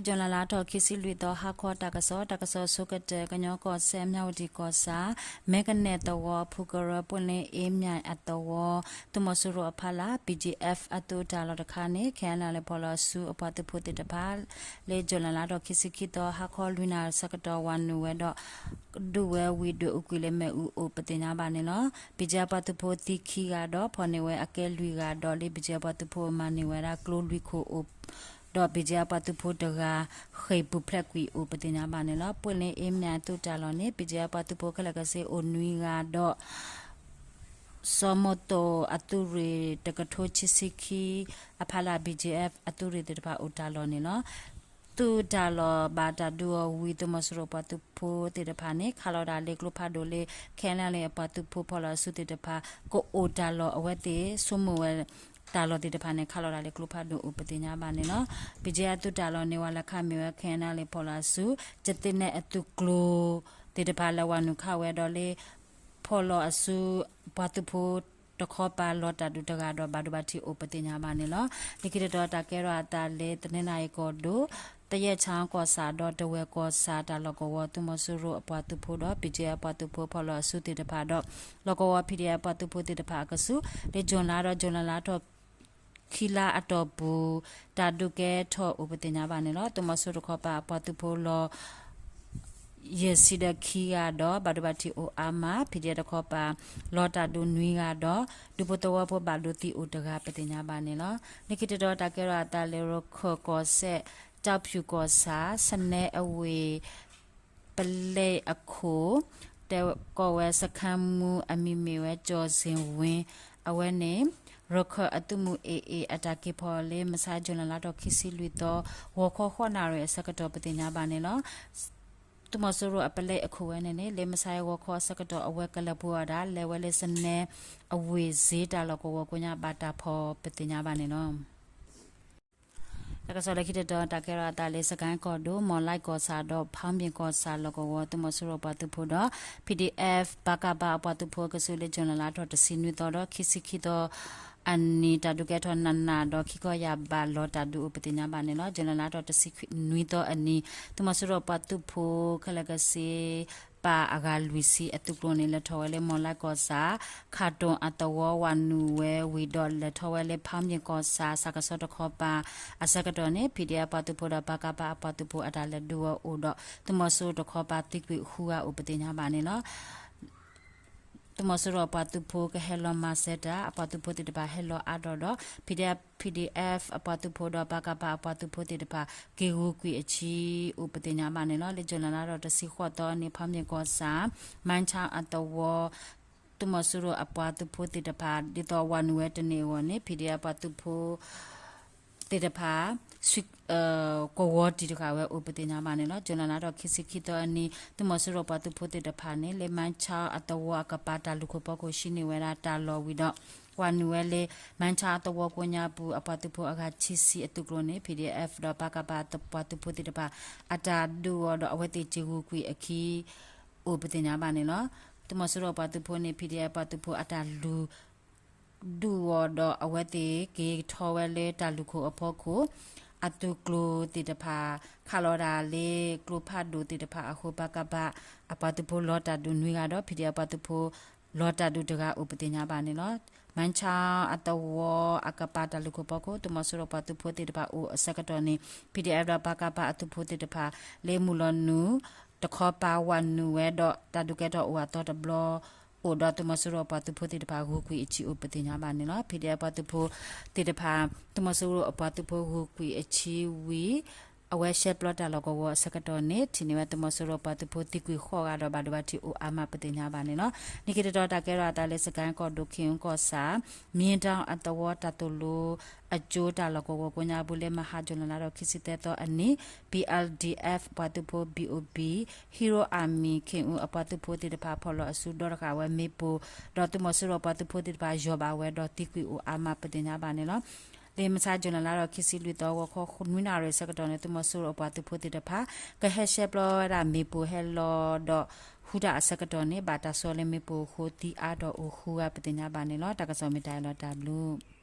ကၠူၤလဲလါထီၣ်ခံဆံလွံၢ်သီ ဟါခီတၢ်ကစီၣ်, တၢ်ကစီၣ်ဆိကတၢၢ် ကညီကီၢ်စဲၣ် မၠၣ်ဝတံၣ်ကီၢ်ဆၣ် မဲကနဲၣ်သဝီ ဖူကရၢ ပွင့်လင်းအ့မၠဲၣ်အသဝီ သုးမီၤစိရိၤအဖီလာ် BGF အသုးတၢ်လီၢ်တခါန့ၣ် KNLA ဖီၣ်လီၤအစုအပှၤသုးဖိသ့ၣ်တဖၣ် လၢကၠူၤလဲလါထီၣ်ခံဆံခံသီ ဟါခီလွံၢ်နၣ်ရံၣ်ဆၢကတီၢ် ဝၤနုာ်ဝဲဒီး ဒုးဝဲဝံၤဒွဲၣ်အူကွံာ်လၢမ့ၣ်အူအိၣ်ပသ့ၣ်ညါဘၣ်န့ၣ်လီၤ. BGF ပှၤသုးဖိသံခံဂၤဒီး ဖီၣ်န့ၢ်ဝဲအကဲလွံၢ်ဂၤဒီး လၢ BGF ပှၤသုးဖိမၤန့ၢ်ဝဲဒၣ်ကျိလွံၢ်ခိၣ်အိၣ် ဒီး BGF ပှၤသုးဖိတဂၤ ဃ့ၢ်ပူၤဖျဲးကွံာ်အိၣ်ပသ့ၣ်ညါဘၣ်န့ၣ်လီၤ. ပွင့်လင်းအ့မၠဲၣ်အသုးတၢ်လီၢ်န့ၣ် BGF ပှၤသုးဖိခဲလၢာ်ခဲဆ့အိၣ်နွံဂၤဒီး စီၤမိၢ်တိၢ်အသုးရ့ၣ်တကထိဆံဆံခံ အဖီလာ် BGF အသုးရ့ၣ်သ့ၣ်တဖၣ်အိၣ်တၢ်လီၢ်န့ၣ်လီၤ. သုးတၢ်လီၢ်ဘၣ်တၢ်ဒုးအီၤဝံၤ သုးမီၤစိရိၤပှၤသုးဖိသ့ၣ်တဖၣ်န့ၣ် ခးလီၤဒၣ်လၢကျိဖးဒိၣ်လၢ KNLA အပှၤသုးဖိဖီၣ်လီၤအစုသ့ၣ်တဖၣ် ကအိၣ်တၢ်လီၢ်အဝဲသ့ၣ် ဆိကမိၣ်ဝဲ တၢ်လီၢ်သ့ၣ်တဖၣ်န့ၣ် ခးလီၤဒၣ်လၢကျိဖးဒိၣ်အိၣ်ပသ့ၣ်ညါဘၣ်န့ၣ်လီၤ. BGF အသုးတၢ်လီၢ်န့ၣ် ဝၤလၢခးမ့ၢ်ဝဲ KNLA ဖီၣ်လီၤအစု ကသ့ၣ်နဲၣ်အသုးကျိၤသ့ၣ်တဖၣ်လၢဝၤနုာ်ခးဝဲဒီးလၢ ဖီၣ်လီၤအစု ပှၤသုးဖိတခီပၤလီၤတၢ်ဒုးတဂၤဒီးဘၣ်ဒိဘၣ်ထံးအိၣ်ပသ့ၣ်ညါဘၣ်န့ၣ်လီၤ. လၢခံတတီၤတၢ်ကဲထီၣ်အသးလၢ တနီသရံၣ်ကီၢ်ဒိၣ် သယဲၣ်ဆၣ်ကီၢ်ဆၣ်ဒီးတဝဲၢ်ကီၢ်ဆၣ်တၢ်လီၢ်ကဝီၤ သုးမီၤစိရိၤအပှၤသုးဖိဒီး BGF အပှၤသုးဖိဖီၣ်လီၤအစုသ့ၣ်တဖၣ်ဒီး လီၢ်ကဝီၤ PDF ပှၤသုးဖိသ့ၣ်တဖၣ်အကဆူး လၢကၠူၤလဲလါဒီးကၠူၤလဲလါထီၣ် ခံလါအတီၢ်ပူၤ တၢ်ဒုးကဲထီၣ်အိၣ်ပသ့ၣ်ညါဘၣ်န့ၣ်လီၤ. သုးမီၤစိရိၤတခီပၤအပှၤသုးဖိလီၤ ယဲၢ်ဆံဒီးခံဂၤဒီး ဘၣ်ဒိဘၣ်ထံးအိၣ်အါမး PDF တခီပၤ လီၤတၢ်ဒုးနွံဂၤဒီး ဒူဖိသဝီဖိဘၣ်ဒိသံအိၣ်တဂၤပသ့ၣ်ညါဘၣ်န့ၣ်လီၤ. လၢခံတတီၤတၢ်ကဲထီၣ်အသးလၢ ရခၢၣ်ကီၢ်စဲၣ် ကၠီဖၠူၣ်ကီၢ်ဆၣ် စနဲအဝ့ၢ် ပလဲအခိၣ် တဲကိးဝဲစခန်းမှူး အမံၤမ့ၢ်ဝဲ ကၠီၤစ့ၣ်ဝ့ အဝဲန့ၣ် ရခၢၣ်အသုးမုၢ် AA အတၢ်က့ၤဖီၣ်လၢ မဆါ ကၠူၤလဲလါထီၣ်ခံဆံလွံၢ်သီ ဂီၤခီဃိးနၣ်ရံၣ်အဆၢကတီၢ်ပသ့ၣ်ညါဘၣ်န့ၣ်လီၤ. သုးမီၤစိရိၤအပလဲအခိၣ်ဝဲန့ၣ်န့ၣ် လၢမဆါဂီၤခီအဆၢကတီၢ် အဝဲကလဲၤပှၤအီၤဒၣ် လဲၤဝဲလၢစနဲ အဝ့ၢ်စ့တၢ်လီၢ်ကဝီၤကိးညါဘၣ်တၢ်ဖီၣ်ပသ့ၣ်ညါဘၣ်န့ၣ်လီၤ. တၢ်ကစီၣ်လၢခံတတီၤ တၢ်ကဲထီၣ်အသးလၢ စကဲၣ်ကီၢ်ဒိၣ် မီၢ်လဲၣ်ကီၢ်ဆၣ်ဒီး ဖၣ်မ့ၣ်ကီၢ်ဆၣ်လီၢ်ကဝီၤ သုးမီၤစိရိၤပှၤသုးဖိဒီး PDF ပကဖ အပှၤသုးဖိအကဆူးလၢ ကၠူၤလဲလါထီၣ်တဆံနွံသီဒီး ခံဆံခံသီအနံၤ တၢ်ဒုးကဲထီၣ်နးနးဒီး ခံခီယၢ်ဘးလီၤတၢ်ဒုးအိၣ်ပသ့ၣ်ညါဘၣ်န့ၣ်လီၤ. ကၠူၤလဲလါထီၣ်တဆံနွံသီအနံၤ သုးမီၤစိရိၤပှၤသုးဖိခဲလၢာ်ခဲဆ့ ပာ်အဂၤလွံၢ်ဆံအသုးကျိၤန့ၣ် လဲၤထီၣ်ဝဲလၢ မီၢ်လဲၣ်ကီၢ်ဆၣ် ခးတိၣ်အသဝီ ဝၤနုာ်ဝဲဝံၤဒီး လဲၤထီၣ်ဝဲလၢ ဖၣ်မ့ၣ်ကီၢ်ဆၣ် စကစီတခီပၤအဆၢကတီၢ်န့ၣ် PDF အပှၤသုးဖိဒီး ပကဖ အပှၤသုးဖိအတၢ်လဲၤဒုးအီၤအိၣ်ဒီး သုးမီၤစိရိၤတခီပၤသံကွံာ်ဃုဂၤအိၣ်ပသ့ၣ်ညါဘၣ်န့ၣ်လီၤ. သုးမီၤစိရိၤအပှၤသုးဖိကဟဲလီၤမၤစၢၤတၢ် အပှၤသုးဖိသ့ၣ်တဖၣ်ဟဲလီၤအါထီၣ်ဒီး PDF, PDF အပှၤသုးဖိဒီး ပကဖ အပှၤသုးဖိသ့ၣ်တဖၣ် က့ၤဂုာ်ကွံာ်အခံ အိၣ်ပသ့ၣ်ညါဘၣ်န့ၣ်လီၤ. လၢ ကၠူၤလဲလါထီၣ်တဆံဃိးသီန့ၣ် ဖၣ်မ့ၣ်ကီၢ်ဆၣ် မၣ်ဆါအသဝီ သုးမီၤစိရိၤအပှၤသုးဖိသ့ၣ်တဖၣ် ဒ်သိးဝၤနုာ်ဝဲတန့ၢ်အဂီၢ်န့ၣ် PDF အပှၤသုးဖိ သ့ၣ်တဖၣ် ကဝီၤတံၢ်တဃာ်ဝဲအိၣ်ပသ့ၣ်ညါဘၣ်န့ၣ်လီၤ. ကၠူၤလဲလါထီၣ်ခံဆံခံသီအနံၤ သုးမီၤစိရိၤပှၤသုးဖိသ့ၣ်တဖၣ်န့ၣ် လၢမၣ်ဆါအသဝီအကပၤတၢ်လူၢ်ခိၣ်ဖီခိၣ် ဟံးန့ၢ်ဝဲဒၣ်တၢ်လီၢ်ဝံၤဒီး ဝၤနုာ်ဝဲလၢ မၣ်ဆါအသဝီကိးညါပူၤ အပှၤသုးဖိအဂၤခံဆံအသုးကျိၤန့ၣ် PDF ဒီး ပကဖ အပှၤသုးဖိသ့ၣ်တဖၣ် အတၢ်ဒုးအီၤဒီး အဝဲသ့ၣ်က့ၤဂုာ်ကွံာ်အခံ အိၣ်ပသ့ၣ်ညါဘၣ်န့ၣ်လီၤ. သုးမီၤစိရိၤပှၤသုးဖိန့ၣ် PDF ပှၤသုးဖိအတၢ်လူၤ ဒုးအီၤဒီး အဝဲသ့ၣ်က့ၤထီၣ်ဝဲလၢတၢ်လူၢ်ခိၣ်အဖီခိၣ် အသုးကျိၤသ့ၣ်တဖၣ် ခးလီၤဒၣ်လၢကျိဖးဒိၣ်သ့ၣ်တဖၣ်အဃိ ပကဖ အပှၤသုးဖိလီၤတၢ်ဒုးနွံဂၤဒီး PDF ပှၤသုးဖိ လီၤတၢ်ဒုးတဂၤအိၣ်ပသ့ၣ်ညါဘၣ်န့ၣ်လီၤ. မၣ်ဆါအသဝီအကပၤတၢ်လူၢ်ခိၣ်ဖီခိၣ် သုးမီၤစိရိၤပှၤသုးဖိသ့ၣ်တဖၣ်အိၣ်အဆၢကတီၢ်န့ၣ် PDF ဒီး ပကဖ အသုးဖိသ့ၣ်တဖၣ် လၢမုၢ်လီၤနုာ် တခီပၤဝၤနုာ်ဝဲဒီး တၢ်ဒုးကဲထီၣ်အိၣ်အသီတဘျီ အိၣ်ဒီးသုးမီၤစိရိၤပှၤသုးဖိသ့ၣ်တဖၣ် ဂုာ်ကွံာ်အခံအိၣ်ပသ့ၣ်ညါဘၣ်န့ၣ်လီၤ. PDF ပှၤသုးဖိသ့ၣ်တဖၣ် သုးမီၤစိရိၤအပှၤသုးဖိဂုာ်ကွံာ်အခံဝံၤ အဝဲရှဲပျီတၢ်လီၢ်ကဝီၤအဆၢကတီၢ်န့ၣ် ထံၣ်န့ၢ်ဝဲသုးမီၤစိရိၤပှၤသုးဖိသံကွံာ်ဃိးဂၤဒီး ဘၣ်ဒိဘၣ်ထံးအိၣ်အါမးပသ့ၣ်ညါဘၣ်န့ၣ်လီၤ. လၢခံတတီၤတၢ်ကဲထီၣ်အသးလၢ စကဲၣ်ကီၢ်ဒိၣ် ခ့ၣ်အူကီၢ်ဆၣ် မ့ၢ်တၢ်အသဝီတၢ်သိၣ်လိအကၠိတၢ်လီၢ်ကဝီၤကိးညါပူၤ လၢမဟါ ကၠူၤလဲလါထီၣ်ခံဆံသၢသီအနံၤ BLDF ပှၤသုးဖိ BOB Hero Army ခ့ၣ်အူအပှၤသုးဖိသ့ၣ်တဖၣ် ဖီၣ်လီၤအစုဒီတဃာ်ဝဲမ့ၣ်ပိၢ် ဒီးသုးမီၤစိရိၤပှၤသုးဖိသ့ၣ်တဖၣ် ယီၢ်ဘၣ်ဝဲဒီးသံကွံာ်အိၣ်အါမးပသ့ၣ်ညါဘၣ်န့ၣ်လီၤ. လၢမဆါ ကၠူၤလဲလါထီၣ်ခံဆံလွံၢ်သီ ဂီၤခီနွံနၣ်ရံၣ်အဆၢကတီၢ်န့ၣ် သုးမီၤစိရိၤအပှၤသုးဖိသ့ၣ်တဖၣ် ကဟဲရှဲပျီဝဲဒၣ်မ့ၣ်ပိၢ်ဟဲလီၤဒီး ဟူးတၢ်အဆၢကတီၢ်န့ၣ် ဘၣ်တၢ်ဆီလၢမ့ၣ်ပိၢ်အဃိ သံအါထီၣ်အိၣ်ဃုဂၤပသ့ၣ်ညါဘၣ်န့ၣ်လီၤ. တၢ်ကစီၣ်မ့ၢ်တၢ်အံၤလီၤ တၢ်ဘျုး